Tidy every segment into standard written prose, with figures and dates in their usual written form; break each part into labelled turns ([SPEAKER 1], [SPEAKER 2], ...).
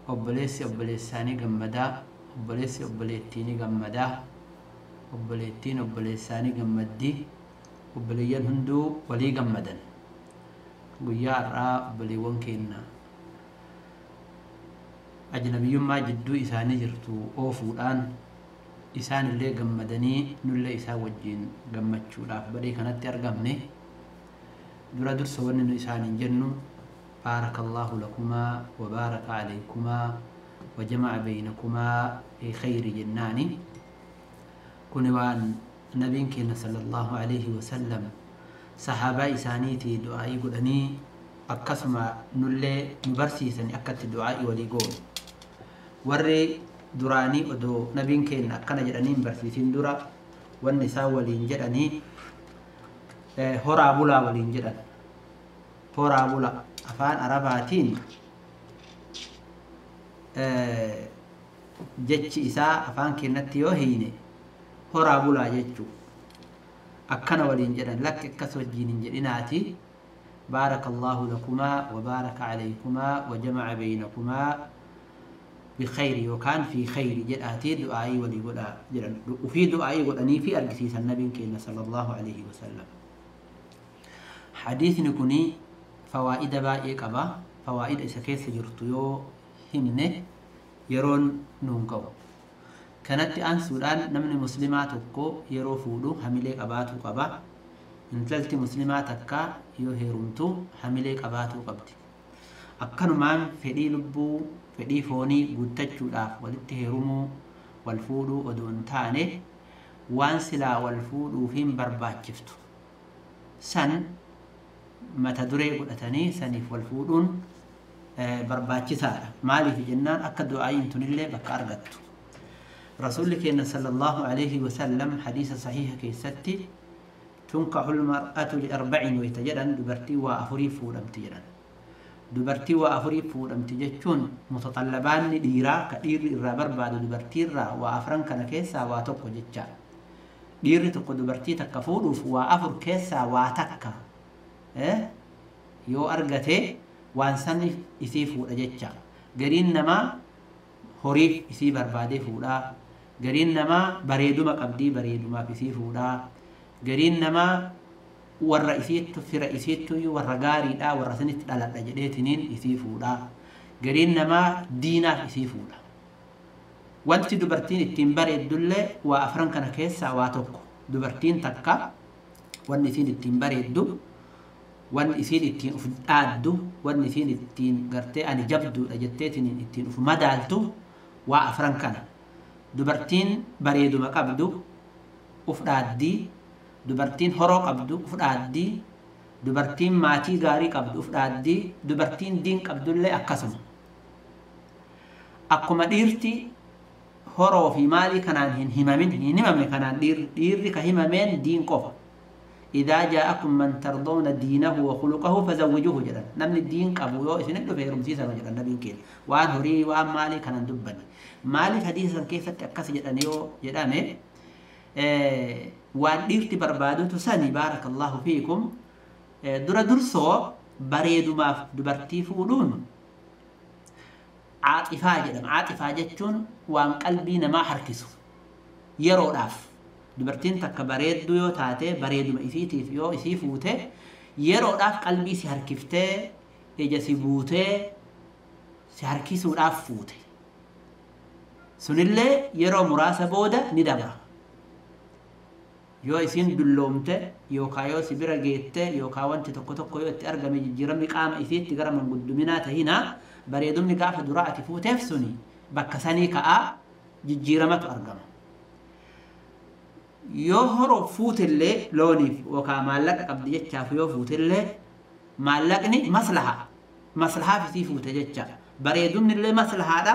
[SPEAKER 1] Obboleessi obboleessaanii gammadaa, obboleessi obboleettiini gammadaa, obboleettiin obboleessaanii gammaddii, obboleeyyan hunduu walii gammadan. Guyyaa har'aa obboleewwan keenya ajnabiyyummaa jidduu isaanii jirtu oofuudhaan isaan illee gammadanii nullee isaan wajjin gammachuudhaaf badhee kanatti argamne. Dura dursa wanni nu isaaniin jennu baarakallahu lakumaa wa baaraka alaykumaa wa jama'a baynakumaa fi khayri jennaani. Kuni waan nabiin keenya sallallahu alayhi wasallam sahaabaa isaaniitii du'aa'ii godhanii akkasuma nullee nu barsiisani akkatti du'aa'ii walii goonu. Warri duraanii odoo nabiin keenya akkana jedhanii hin barsiisin dura wanni isaan waliin jedhanii horaa bulaa waliin jedhan. Horaa bulaa afaan Arabaatiin jechi isaa afaan keenyatti yoo hiine horaa bulaa jechuu akkana waliin jedhan. Lakki akkas wajjiin hin jedhinaati. Baarakallahu lakumaa wa baaraka alaykumaa wa jama'a baynakumaa bikhayri yookaan fi khayri jedhaatii du'aa'ii walii godhaa jedhan. Ufii du'aa'ii godhanii fi argisiisan nabiin keenya sallallahu alayhi wasallam. Hadiisni kuni fawaa'ida baay'ee qaba. Fawaa'ida isa keessa jirtu yoo himne yeroon nuun qabu. Kanatti aansuudhaan namni muslimaa tokko yeroo fuudhu hamilee qabaatuu qaba. Intalti muslimaa takka yoo heerumtu hamilee qabaatuu qabdi. Akkanumaan fedhii lubbuu, fedhii foonii guuttachuudhaaf walitti heerumuu, wal fuudhuu odoo hin taane waan silaa wal fuudhuuf hin barbaachiftu san mata duree godhatanii saniif wal fuudhuun barbaachisaadha. Maaliif jennaan akka du'aa'iin tunillee bakka argattu. Rasuulli keenya sallallahu alayhi wasallam hadiisa sahiha keessatti tunkaxul mar'atu li arba'in wayta jedhan, dubartii waa afurii fuudhamti jedhan. Dubartii waa afurii fuudhamti jechuun mutaxallabaanni dhiiraa ka dhiirri irraa barbaadu dubartiirraa waa afran kana keessaa waa tokko jecha. Dhiirri tokko dubartii takka fuudhuuf waa afur keessaa waa takka yoo argate waan saniif isii fuudha jecha. Gariin namaa horiif isii barbaadee fuudhaa, gariin namaa bareeduma qabdii bareedumaaf isii fuudhaa, gariin namaa warra isiittu fira isiittu warra gaariidhaa warra sanitti dhaladha jedheetiniin isii fuudhaa, gariin namaa diinaaf isii fuudha. Wanti dubartiin ittiin bareeddullee waa afran kana keessaa waa tokko. Dubartiin takka wanni isiin ittiin bareeddu, wanni isiin ittiin uf dhaaddu, wanni isiin ittiin gartee ani jabduudha jetteetiniin ittiin uf madaaltu waa afran kana. Dubartiin bareeduma qabdu uf dhaaddii, dubartiin horoo qabdu uf dhaaddii, dubartiin maatii gaarii qabdu uf dhaaddii, dubartiin diin qabdullee akkasuma. Akkuma dhiirti horoo fi maalii kanaan hin himamin, hin himamne kanaan dhiirri ka himameen diin qofa. Idaa jaa'akum man tardawna diinahu wa khuluqahu fazawwijuhu jedhan. Namni diin qabu yoo isin dhufe heerumsiisama jedhan nabiin keenya. Waan horii waan maalii kanaan dubbanne. Maaliif hadiisa san keessatti akkas jedhan yoo jedhame waan dhiirti barbaadutu sani. Baarakallahu fiikum. Dura dursoo bareedumaaf dubartii fuudhuun caaxifaa jedhama. Caaxifaa jechuun waan qalbii namaa harkisu yeroodhaaf. Dubartiin takka bareedduu yoo taate bareeduma isiitiif yoo isii fuute yeroodhaaf qalbii si harkiftee ija si buutee si harkisuudhaaf fuute. Sunillee yeroo muraasa booda ni dabra. Yoo isiin dulloomte yookaan yoo si bira geette yookaan wanti tokko tokko yoo itti argame jijjiiramni qaama isiitti gara mangudduminaa tahinaa bareedumni gaafa duraa ati fuuteef suni bakka sanii ka'aa jijjiiramatu argama. Yoo horoo fuutillee looniif yookaan maallaqa qabdi jechaaf yoo fuutillee maallaqni maslaha maslahaaf isii fuute jecha. Bareedumni illee maslahaadha,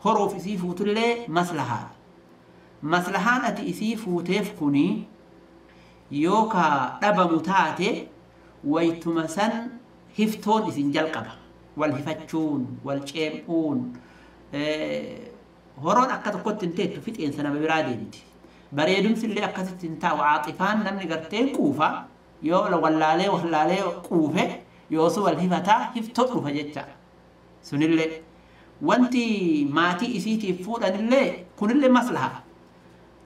[SPEAKER 1] horoof isii fuutullee maslahaadha. Maslahaan ati isii fuuteef kuni yoo ka dhabamu taate waytuma san hiftoon isin jalqaba. Wal hifachuun, wal ceem'uun, horoon akka tokkotti hin teettu fixeensa nama biraa deemti. Bareedumsi illee akkasitti hin taa'u. Caaxifaan namni gartee quufa yoo wallaalee wallaalee quufe yoosu wal hifataa hiftoo dhufa jecha. Sunillee Wanti maatii isiitiif fuudhanillee kunillee maslaha.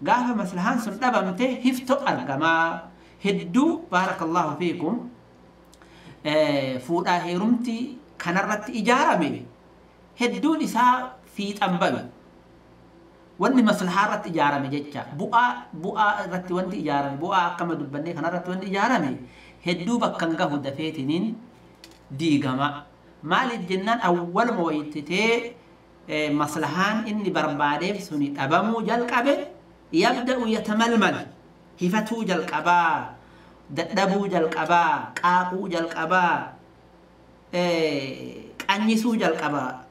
[SPEAKER 1] Gaafa maslahaan sun dhabamte hifto argamaa hedduu baarakallahu fiikum fuudhaa heerumti kanarratti ijaarame hedduun isaa fiixan bayu. Wanni maslahaa irratti ijaarame jecha bu'aa irratti wanti ijaarame bu'aa akkama dubbannee kanarratti wanti ijaarame hedduu bakka hin gahu dafeetiniin diigama. Maaliif jennaan awwaluma wayititee maslahaan inni barbaadeef suni dhabamuu jalqabe yabda'u yatamalmal hifatuu jalqabaa dadhabuu jalqabaa qaaquu jalqabaa qanyisuu jalqabaa.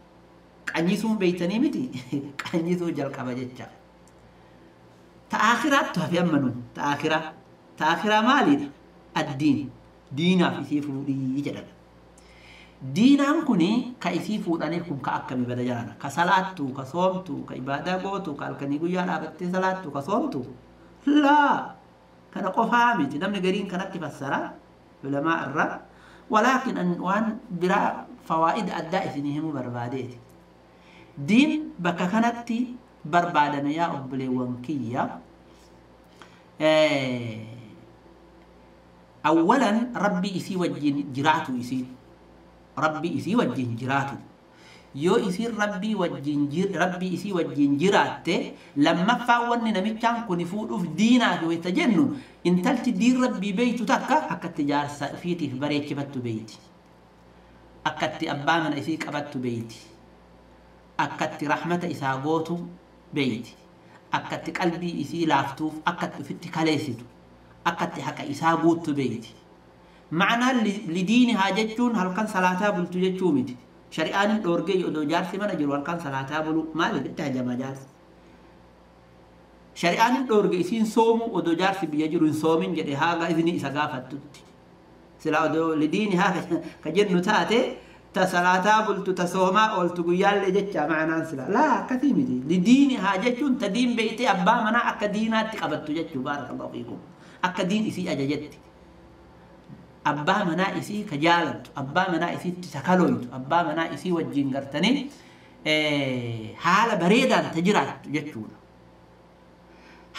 [SPEAKER 1] Qanyisuun beeytanii miti qanyisuu jalqaba jecha. Ta aakhiraattu hafe amma nun ta aakhiraa. Ta aakhiraa maaliidha? Addiin diinaaf isii fuudhii jedhama. Diinaan kuni ka isii fuudhaniif kun ka akkami bada jarana. Ka salaattu, ka soomtu, ka ibaadaa gootu, ka halkanii guyyaa dhaabattee salaattu, ka soomtu. Laa kana qofaa miti namni gariin kanatti fassara ulamaa irra. Walaakin waan biraa fawaa'ida addaa isinii himuu barbaadeeti. Diin bakka kanatti barbaadame yaa obboleewwan kiyya. Awwalan rabbi isii wajjin jiraatu isiin. Rabbi isii wajjin jiraatu. Yoo isiin rabbii isii wajjin jiraatte lammaffaa wanni namichaan kun fuudhuuf diinaaf wayita jennu intalti diin rabbii beeytu takka akkatti jaarsa ofiitiif bareechifattu beeyti. Akkatti abbaa mana isii qabattu beeyti. Akkatti rahmata isaa gootu beeyti. Akkatti qalbii isii laaftuuf akkatti ofitti kaleessitu. Akkatti haqa isaa guuttu beeyti. Ma'anaan lidiinihaa jechuun halkan salaataa bultu jechuu miti. Shari'aan hin dhoorgee odoo jaarsi mana jiru halkan salaataa bulu maaliif itti hajama jaarsi? Shari'aan hin dhoorge isiin soomuu odoo jaarsi biyya jiru hin soomin jedhe haaga izni isa gaafattutti. Sila odoo lidiinihaa ka jennu taate ta salaataa bultu ta soomaa ooltu guyyaallee jecha ma'anaan sila. Laa akkasii miti. Lidiinihaa jechuun ta diin beeytee abbaa manaa akka diinaatti qabattu jechuu baarakallahu fiikum. Akka diin isii ajajetti. Abbaa manaa isii ka jaalattu, abbaa manaa isiitti sakalooytu, abbaa manaa isii wajjin gartanii haala bareedaan ta jiraattu jechuudha.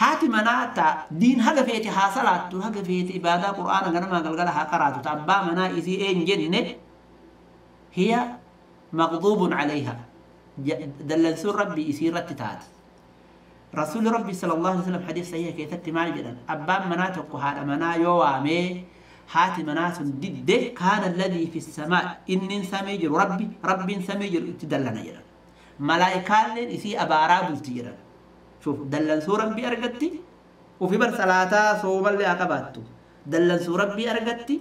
[SPEAKER 1] Haati manaa ta diin haga feete haa salaattu, haga feete ibaadaa qur'aana ganamaa galgala haa qaraatu, ta abbaa manaa isii een jenne hiya maqduubun calayha. Dallansuun rabbii isii irratti taati. Rasuulli rabbii sallallahu alaihi wasallam hadiis sahiha keessatti maal jedhan? Abbaan manaa tokko haadha manaa yoo waamee haati manaa sun didde kaana alladhii fi samaa inni samii jiru rabbiin samii jiru itti dallana jedhan. Malaa'ikaalleen isii abaaraa bulti jedhan. Shuuf dallansuu rabbii argatti ufi bar salaataa soomallee haa qabaattu. Dallansuu rabbii argatti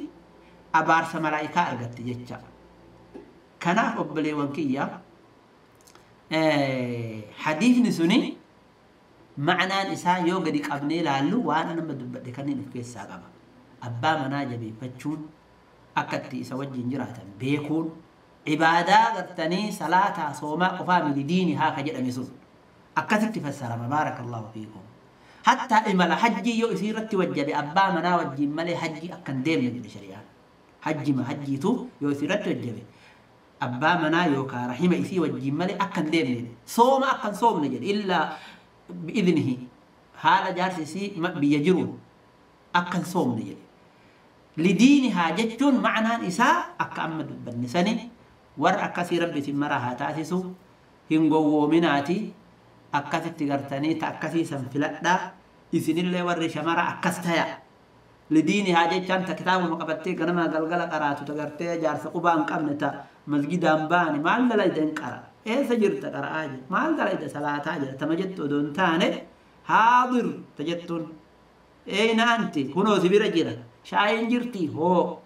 [SPEAKER 1] abaarsa malaa'ikaa argatti jecha. Kanaaf obboleewwan kiyya hadiisni suni ma'anaan isaa yoo gadi qabnee ilaallu waan nama dubbadhe kanneen of keessaa qaba. Abbaa manaa jabeeffachuun akkatti isa wajjin jiraatan beekuun ibaadaa gartanii salaataa soomaa qofaa miti diini haa ka jedhame sun akkasitti fassarama baarakallahu fiikum. Hattaa imala hajjii yoo isii irratti wajjabe abbaa manaa wajjin malee hajjii akka hin deemne jedhe shari'aan. Hajjima hajjiitu yoo isii irratti wajjabe abbaa manaa yookaan rahima isii wajjin malee akka hin deemne jedhe. Sooma akka hin soomne jedhe illaa bi'idnihi haala jaarsi isii biyya jiruun akka hin soomne jedhe. Lidiinihaa jechuun ma'anaan isaa akka amma dubbanne sani warra akkasii rabbi isin maraa haa taasisu hin gowwoominaati akkasitti gartanii ta akkasii san filadhaa isinillee warri shamara akkas taya. Lidiinihaa jechaan ta kitaabuma qabattee ganamaa galgala qaraatu ta gartee jaarsa qubaa hin qabne ta masgidaan baane maal dalayda hin qara eessa jirta qara'aa jira maal dalayda salaataa jira tama jettu odoo hin taane haadir ta jettuun eeyna anti kunoo si bira jira shaayiin jirti hoo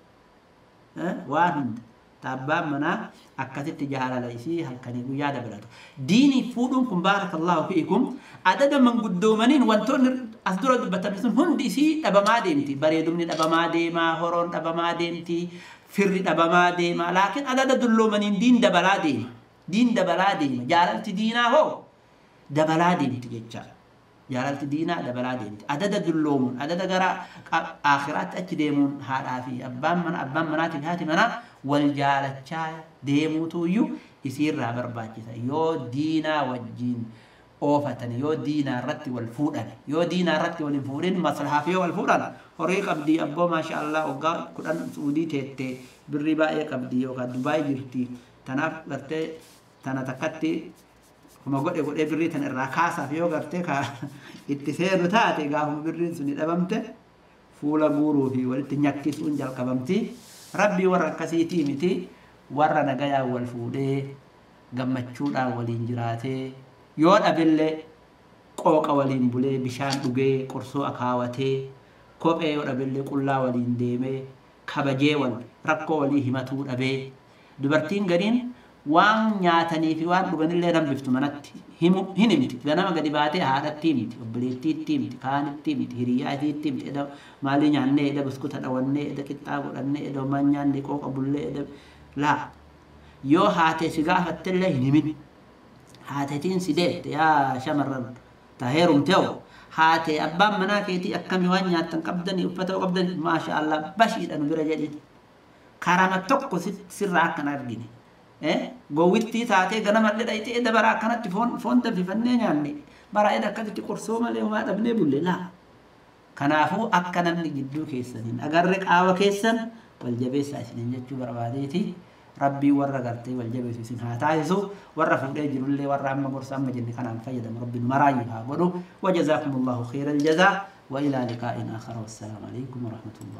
[SPEAKER 1] waan hunda ta abbaan manaa akkasitti jaalala isii halkanii guyyaa dabalatu. Diinii fuudhuun kun baarakallahu fiikum adada manguddoomaniin wantoonni as dura dubbatame sun hundi isii dhabamaa deemti. Bareedumni dhabamaa deemaa, horoon dhabamaa deemti, firri dhabamaa deema. Laakiin adada dulloomaniin diin dabalaa deema. Diin dabalaa deema. Jaalalti diinaa hoo dabalaa deemti jecha. Jaalalti diinaa dabalaa deemti. Adada dulloomuun, adada gara aakhiraatti achi deemuun haadhaa fi abbaan mana, abbaan manaatii fi haati manaa wal jaalachaa deemuutu iyyuu isiirraa barbaachisa. Yoo diinaa wajjiin oofatan, yoo diinaa irratti wal fuudhan, yoo diinaa irratti wal hin fuudhin maslahaaf yoo wal fuudhan, horii qabdii abboo maasha Allah waggaa 10 Suudii teettee birrii baay'ee qabdii yookaan Dubaay jirti, tanaaf gartee tana takkatti kuma godhe godhee birrii tana irraa kaasaaf yoo gartee ka itti seenu taate, gaafuma birriin suni dhabamte fuula guuruu fi walitti nyakkisuun jalqabamti. Rabbii warra akkasiitii miti, warra nagayaan wal fuudhee gammachuudhaan waliin jiraatee yoo dhabillee qooqa waliin bulee bishaan dhugee qorsoo akaawatee kophee yoo dhabillee qullaa waliin deemee kabajee wal rakkoo walii himatuu dhabee. Dubartiin gariin waan nyaatanii fi waan dhuganillee hambiftu manatti himu hin himti. Ganama gadi baatee haadhatti himti, obboleettiitti himti, kaanitti himti, hiriyaa isiitti himti. Eda maalii nyaannee, eda buskuta dhawannee, eda qixxaa godhannee, eda homaan nyaannee qooqa bullee eda laa. Yoo haatee si gaafattellee hin himin. Haateetiin si deette yaa shamarran ta heerumtee'o, haatee abbaan manaa keetii akkami, waan nyaattan qabdanii, uffata qabdanii, maasha Allah bashiidha nu bira jedhin. Karama tokko sirraa akkan argine. Gowwittii taatee ganama dhidhayitee eda bara akkanatti foon danfifannee nyaanne, bara eda akkasitti qorsoo malee homaa dhabnee bulle laa. Kanaafuu akka namni gidduu keessan hin agarre qaawa keessan wal jabeessaa isiniin jechuu barbaadeeti. Rabbii warra gartee wal jabeessu isin haa taasisu. Warra fuudhee jirullee warra amma gorsa amma jenne kanaan fayyadamu Rabbi nu maraayyuu haa godhu. وجزاكم الله خير الجزاء وإلى لقاء آخر والسلام عليكم ورحمة الله.